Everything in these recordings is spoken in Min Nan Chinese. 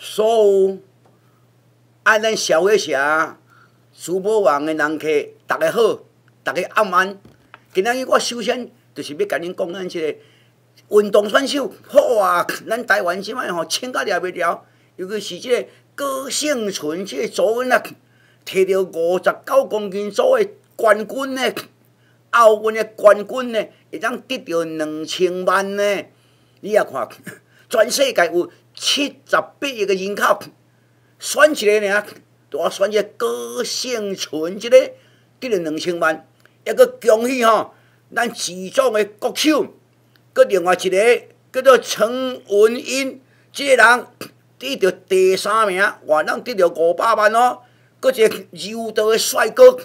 所有愛咱社會社珠寶網的人客，逐家好，逐家暗安。今仔日我首先就是欲共恁講咱這个運動選手，好啊！咱台灣這擺吼穿甲掠袂牢，尤其是這个郭婞淳這个查某囡仔，提著59公斤組的冠軍呢，奧運的冠軍呢，會當得著兩千萬呢。你也看，全世界有78億个人口，選一个爾，就我選這個郭婞淳這個得著兩千萬，抑閣恭喜吼，咱舉重的國手，閣另外一个叫做陳文茵，這个人得著第三名，外人得著500萬哦。閣一個柔道的帥哥，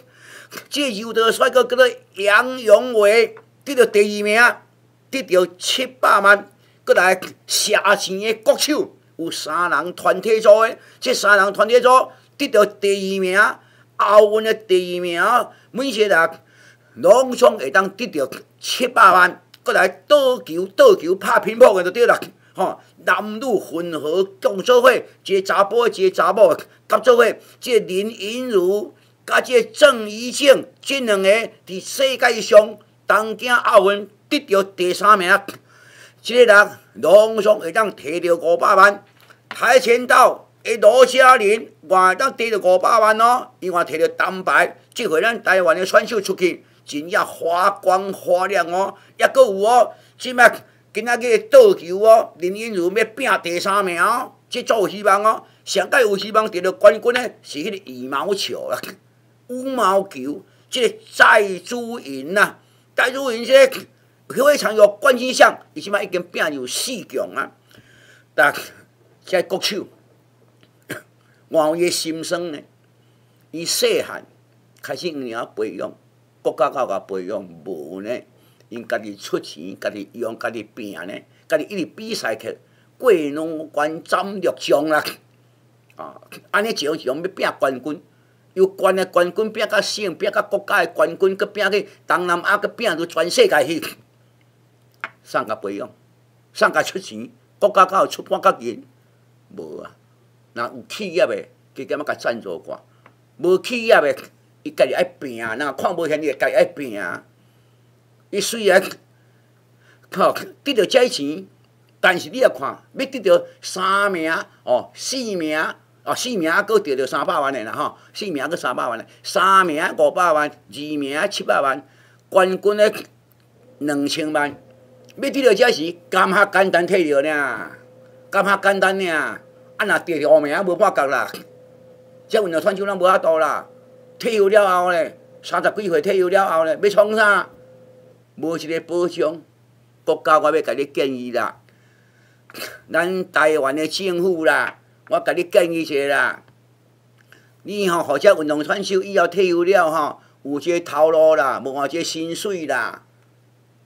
這个柔道的帥哥叫做楊勇緯，得著第二名，得著700萬。閣來射箭的國手有三人團體組的，這三人團體組得著第二名，奧運的第二名，每一個人攏總會當得著七百萬。閣來桌球，桌球拍乒乓的就對啦，吼，男女混合共做伙，一個查埔的，一個查某的，合做伙，這個林昀儒佮這個鄭怡靜，這兩个佇世界上東京奧運得著第三名。這个人攏總會當提著五百萬，跆拳道的羅嘉玲嘛會當提著五百萬哦，伊嘛提著銅牌。這回咱台灣的選手出去，真正發光發亮哦，抑閣有哦，這擺今仔日桌球哦，林昀儒欲拼第三名哦，這足有希望哦。上蓋有希望得著冠軍的是彼个羽毛球啦，羽毛球，這个戴資穎呐，戴資穎這个非常有冠軍相，伊這擺已經拼入四強啊。但這國手，我有伊的心酸呢。伊細漢開始𪜶仔培養，國家敢有共培養？無呢。𪜶家己出錢，家己用，家己拼呢，家己一直比賽去過兩關斬六將啦。啊，按呢一場一場欲拼冠軍，由縣的冠軍拼甲省，拼甲國家的冠軍，閣拼去東南亞，閣拼到全世界去。啥共培養？啥共出錢？國家敢有出半角銀？無啊！若有企業的，加減仔共贊助寡；無企業的，伊家己愛拼。若看無現，伊會家己愛拼。伊雖然吼得著這錢，但是你也看，欲得著三名哦、四名哦、四名閣得著300萬的啦吼，四名閣三百萬的，三名500萬，二名700萬，冠軍的2000萬。欲得著這時，敢較簡單提著爾？敢較簡單爾？啊，若第五名無半角啦，這運動選手攏無法度啦。退休了後咧，30幾歲退休了後咧，欲創啥？無一个保障。國家我欲共你建議啦，咱台灣的政府啦，我共你建議一下啦。你吼，予這運動選手以後退休了吼，有這个頭路啦，無換這个薪水啦。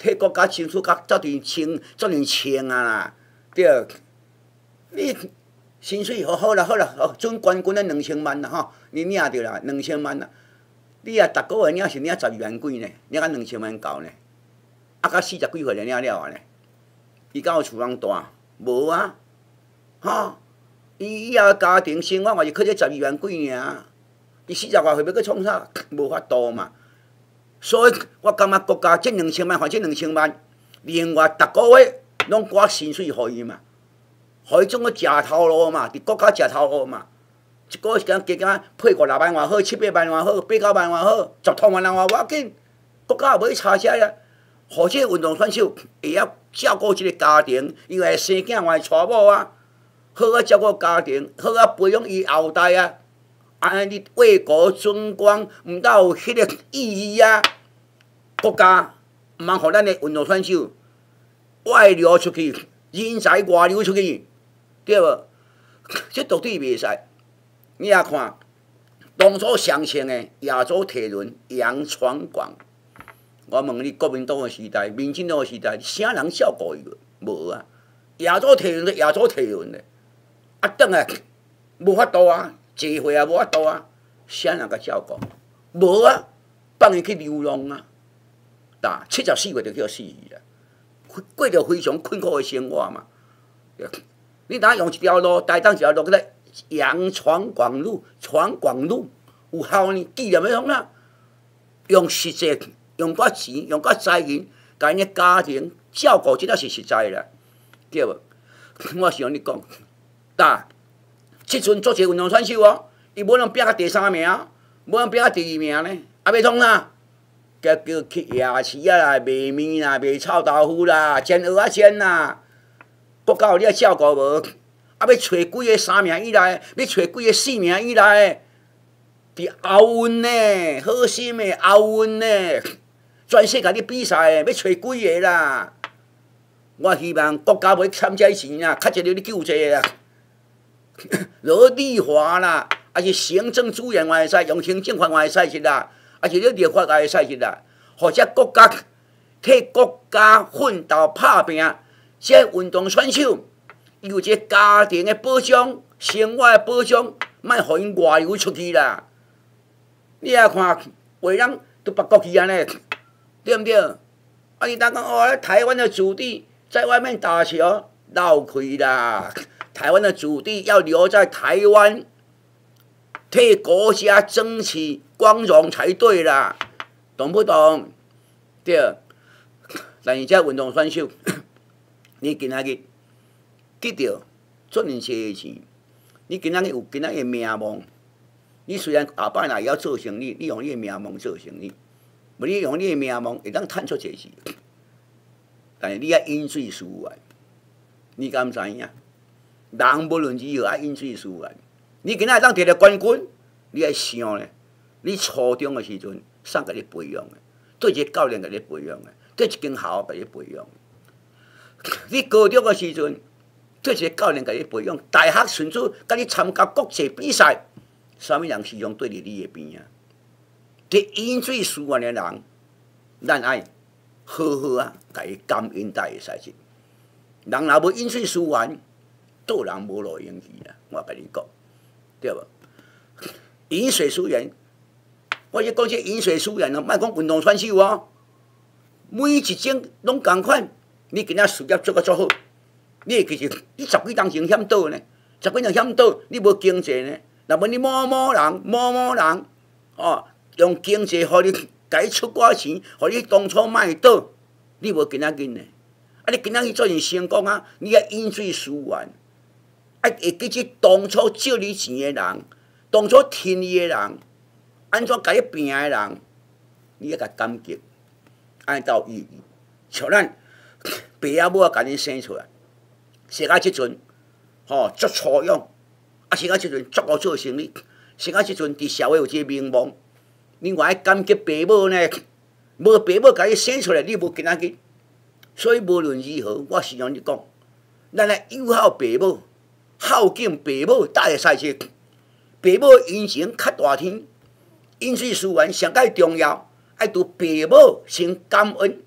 替國家爭取較遮爾清、遮爾清啊啦，對。你薪水好好啦，好啦，好準冠軍的兩千萬啦吼，你領著啦，兩千萬啦。你啊，逐个月領是領12萬幾呢，領到兩千萬夠呢。啊，到40幾歲就領了啊呢。伊敢有厝通住？無啊，吼！伊以後家庭生活嘛是靠這十二萬幾爾。伊40外歲欲閣創啥？無法度嘛。所以我感覺國家這兩千萬，還這兩千萬，另外逐个月攏掛薪水予伊嘛，予伊總個食頭路嘛，佇國家食頭路嘛。一個月時間加減配五六萬也好，七八萬也好，八九萬也好，十通萬人也無要緊，國家也無去查這啊。予這個運動選手會曉照顧這個家庭，因為生囝嘛會娶某啊，好好照顧家庭，好好培養伊後代啊。按呢你為國爭光，毋但有彼个意義啊！國家毋通予咱的運動選手外流出去，人才外流出去，對無？這絕對袂使。你也看，當初上穿的亞洲鐵人楊傳廣，我問你，國民黨的時代、民進黨的時代，啥人照顧伊？無啊！亞洲鐵人就亞洲鐵人咧，啊，轉來無法度啊！社會也無法度啊，啥人共照顧？無啊，放伊去流浪啊！呾74歲就去予死去啦，過著非常困苦的生活嘛。你若用一條路，台東一條路叫做楊傳廣路，傳廣路有效呢？紀念欲創啥？用實際，用寡錢，用寡財源，共𪜶的家庭照顧，這才是實在啦，對無？我是按呢講，呾，這陣足濟運動選手哦，伊無人拚甲第三名，無人拚甲第二名呢，啊欲創啥？叫叫去夜市啊啦，賣麵啦，賣臭豆腐啦，煎蚵仔煎啦。國家有你愛照顧無？啊，欲揣幾个三名以內，欲揣幾个四名以內，佇奧運呢，好心的奧運呢，全世界咧比賽，欲揣幾个啦？我希望國家袂欠這錢啊，較濟咧救濟啦。如立法啦，抑是行政資源嘛會使，用行政法嘛會使是啦，抑是咧立法也會使是啦。或者國家替國家奮鬥拍拚，這運動選手有一個家庭的保障、生活的保障，莫予𪜶外流出去啦。你也看，有的人都別國去按呢，對毋對？啊，你當講哦，台灣的子弟在外面打球，鬧開啦！台灣的子弟要留在台灣，替國家爭取光榮才對啦，懂不懂？對。但是這運動選手，你今仔日得著遮爾濟錢，你今仔日有今仔日的名望，你雖然後擺若會曉做生意，你用你的名望做生意，無你用你的名望會當趁足濟錢，但是你愛飲水思源，你敢知影？人無論如何愛飲水思源。你今仔日當摕著冠軍，你愛想咧，你初中的時陣，啥共你培養的？佗一个教練共你培養的？佗一間學校共你培養？你高中的時陣，佗一个教練共你培養？大學甚至共你參加國際比賽，啥物人時常綴佇你的邊仔？佇飲水思源的人，咱愛好好啊，共伊感恩才會使得。人若無飲水思源，做人無路用去啦。我共你講，對無？飲水思源，我一講這飲水思源哦，莫講運動選手哦，每一種攏仝款。你今仔事業做甲足好，你會記實你十幾冬前險倒呢？十幾年險倒，你無經濟呢？若無你某某人某某人哦，用經濟予你共你出寡錢，予你當初莫倒，你無今仔日呢？啊！你今仔日做爾成功啊！你愛飲水思源，愛會記這當初借你錢的人，當初挺你的人，按怎共你拚的人，你愛共感激，按呢才有意義。像咱爸仔母仔共恁生出來，生到這陣，吼足粗勇，啊生到這陣足會做生意，生到這陣佇社會有這個名望，你嘛愛感激爸母呢？無爸母共你生出來，你無今仔日。所以無論如何，我時常咧講，咱愛友好爸母，孝敬爸母，才會使得。爸母恩情較大天，飲水思源上蓋重要，愛對爸母先感恩。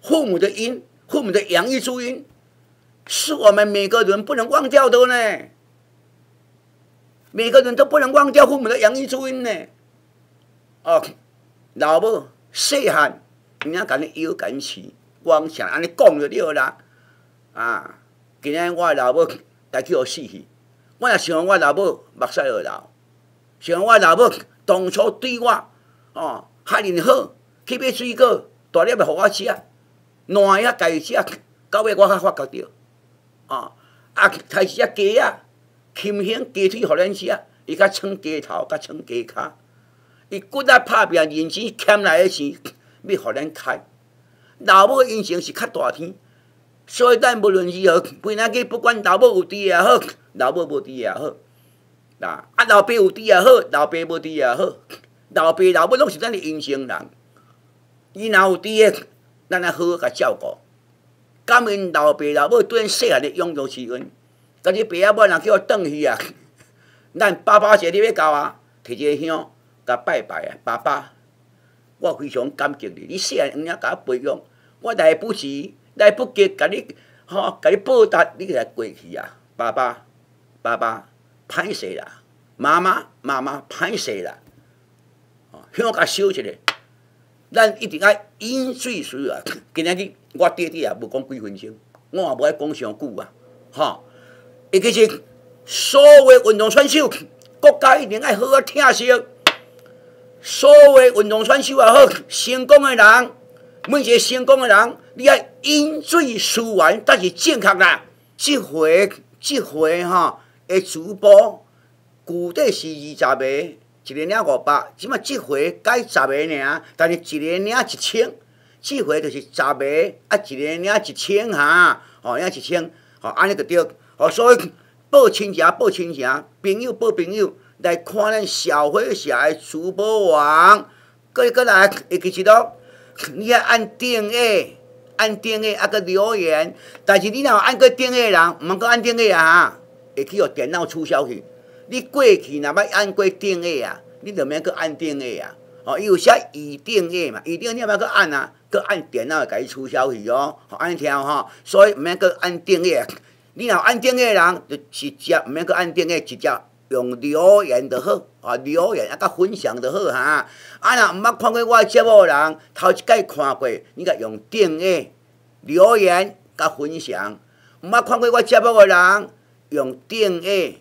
父母的恩，父母的養育之恩，是我們每個人不能忘掉的呢。每個人都不能忘掉父母的養育之恩呢。哦，老母細漢，𪜶共你養共你飼，我想按呢講就對啦。啊，今仔我的老母來去予死去，我若想我老母目屎就流，想我老母當初對我哦遐爾好，去買水果大粒的予我食，爛的家己食，到尾我才發覺著，哦，啊，刣一隻雞仔，禽胸雞腿予咱食，伊較撐雞頭，較撐雞跤，伊骨力拍拚認錢欠來的錢，欲予咱開。老母恩情是較大天，所以咱無論如何，規仔日不管老母有佇也好，老母無佇也好，啊，老爸有佇也好，老爸無佇也好，老爸老母攏是咱的恩情人。伊若有佇的，咱愛好好共照顧，感恩老爸老母對咱細漢的養育之恩。但是爸仔母若叫我轉去啊，咱爸爸節日欲到啊，提一个香，共拜拜啊，爸爸，我非常感激你，你細漢有影共我培養，我來不及，來不及共你吼，共你報答，你來過去啊，爸爸，爸爸，歹勢啦，媽媽，媽媽，歹勢啦，香共燒一下，咱一定愛飲水思源。今仔日我短短也無講幾分鐘，我也無愛講傷久啊，吼。尤其是所有運動選手，國家一定愛好好疼惜。所有運動選手也好，成功的人，每一個成功的人，你愛飲水思源，才是正確啦。這回這回吼的主播，舊底是20個，一个領500，這馬這回改十個爾，但是一个領1000，這回就是十個，啊，一个領一千哈，吼領一千，吼按呢就對，吼所以報親情報親情，朋友報朋友，來看咱小火俠的主播網，閣閣來會記得咯，你愛按訂閱，按訂閱啊閣留言，但是你若有按過訂閱的人，毋通閣按訂閱啊，會去予電腦取消去。你過去若捌按過訂閱啊，你就免閣按訂閱啊。哦，伊有寫已訂閱嘛，已訂閱你欲閣按啊，閣按電腦會共伊取消去哦。按呢聽吼，所以毋免閣按訂閱。你若按訂閱的人，就直接毋免閣按訂閱，直接用留言就好，啊留言啊佮分享就好哈。啊若毋捌看過我的節目的人，頭一擺看過，你共用訂閱、留言佮分享。毋捌看過我節目的人，用訂閱、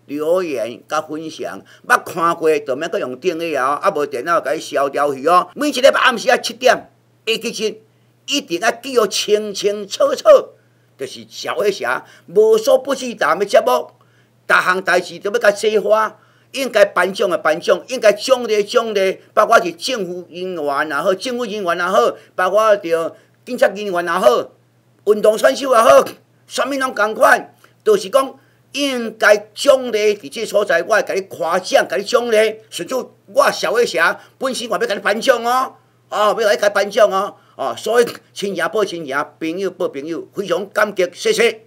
留言佮分享。捌看過就免閣用訂閱啊，啊無電腦會共伊消掉去哦。每一禮拜暗時仔7點，會記得一定愛記予清清楚楚，就是小火俠無所不知談的節目，逐項代誌都欲共解花，應該頒獎的頒獎，應該獎勵獎勵，包括是政府人員也好，政府人員也好，包括著警察人員也好，運動選手也好，啥物攏仝款，就是講應該獎勵佇這所在，我會共你誇獎，共你獎勵，甚至我小火俠本身嘛欲共你頒獎哦，哦，欲來共頒獎哦，哦，所以親情報親情，朋友報朋友，非常感激，謝謝。